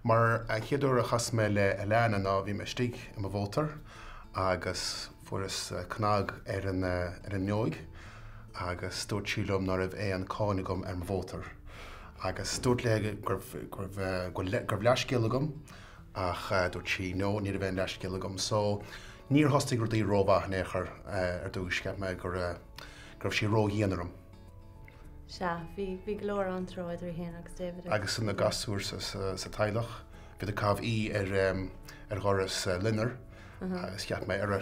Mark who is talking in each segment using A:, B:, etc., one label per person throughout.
A: Mar an chéad uair a chas mé le Alana ná bhí mé istigh i mo mhótar agus fuaireas cnag ar an ar an fhuinneoig agus dúirt sí liom ná raibh aon cáin agam ar mo mhótar. Agus dúirt léi go raibh go raibh go raibh leathscéal agam ach dúirt sí no ní raibh aon leathscéal agam. So níor thosnaigh rudaí rómhaith in aon chor ar dtúis, cheap mé go raibh go raibh sí ródhian orm.
B: Sea, bhí, bhí go leor antró idir í féin agus David.
A: Agus na gasúir sa, sa, sa teaghlach, bhí ag caitheamh í ar, ar dhoras Loinnir agus cheap mé ar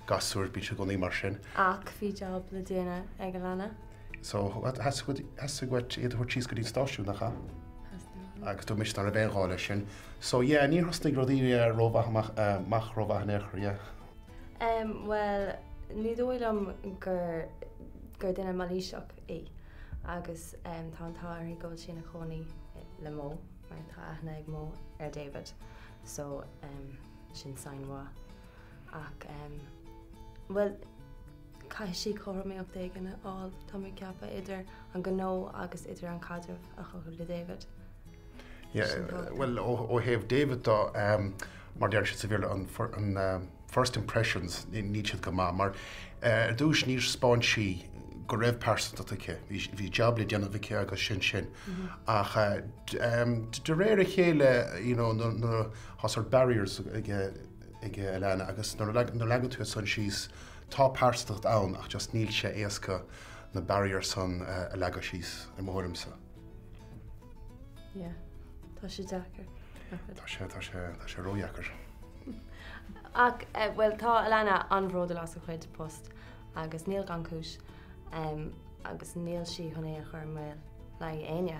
A: gasúir, bíonn siad i gcónaí mar sin.
B: Ach bhí job le déanamh ag Alana.
A: So, theastaigh uait iad a thabhairt síos go dtí an stáisiún, nach ea?
B: Theastaigh.
A: Agus dúirt mise nach raibh aon ghá leis sin. So, yeah, níor thosnaigh rudaí rómhaith amach, amach rómhaith in aon chor, yeah.
B: Em, bhuel, ní dóigh liom gur, gur duine mailíseach í agus em tá an t-ádh uirthi go bhfuil sí ina cónaí le Mo mar tá aithne ag Mo ar David so em sin sign mhaith. Ach em, bhuel, caithfidh sí cothromaíocht éigin a fháil, tá mé ag ceapadh, idir an gnó agus idir an caidreamh a chothú le David.
A: Yeah, bhuel, ó thaobh David de, mar deir siad sa Bhéarla, an first impressions, níl siad go maith, mar ar dtús níor 'speáin sí go raibh pearsantacht aici, bhí jab le déanamh aici agus sin sin. Ach de réir a chéile, you know, nuair tá sort barriers ag Alana agus nuair a leagann tú san síos, tá pearsantacht ann ach just níl sé éasca na barriers san a leagadh síos, i mo thuairimse.
B: Yeah. Tá sé deacair.
A: Tá sé, tá sé, tá sé ródheacair.
B: Ach, eh, bhuel, tá Alana an-bhródúil as a cuid post agus níl gan cúis um, agus níl sí chun é a chur i mbaol le haghaidh éinne.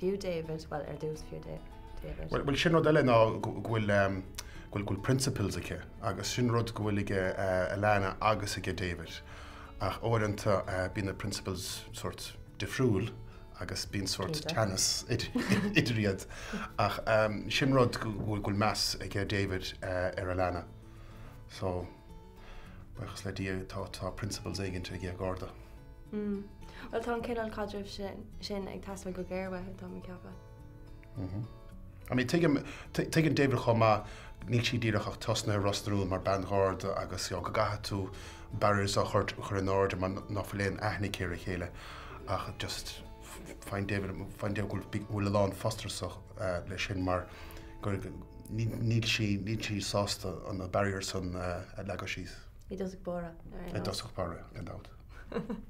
B: Fiú David, bhuel, ar dtús fiú David.
A: Bhuel, bhuel, sin rud eile ná go bhfuil um, go bhfuil principles aici agus sin rud go bhfuil aige uh, Alana agus aige David. Ach uaireanta uh, bíonn na principles sort difriúil agus bíonn sórt teannas idir iad. Ach sin rud go bhfuil meas aige David ar Alana. So, buíochas le Dia tá tá principles éigin aige Garda.
B: Bhuel tá an cineál caidrimh sin ag teastáil go géar uaithi, tá mé ag ceapadh.
A: I mean, tuigim, tuigeann David chomh maith, níl sí díreach ach tosnaithe i Ros na Rún mar bean gharda agus you know, go gcaithfidh tú barriers a chur, chur in airde mar ná fuil aon aithne aici ar a chéile ach just faigheann David, faigheann David go bhfuil, go bhfuil a lán frustrasach leis sin mar gur, níl sí, níl sí sásta an barriers san a leagadh síos.
B: I dtosach báire,
A: ar aon nós. I dtosach báire, gan dabht.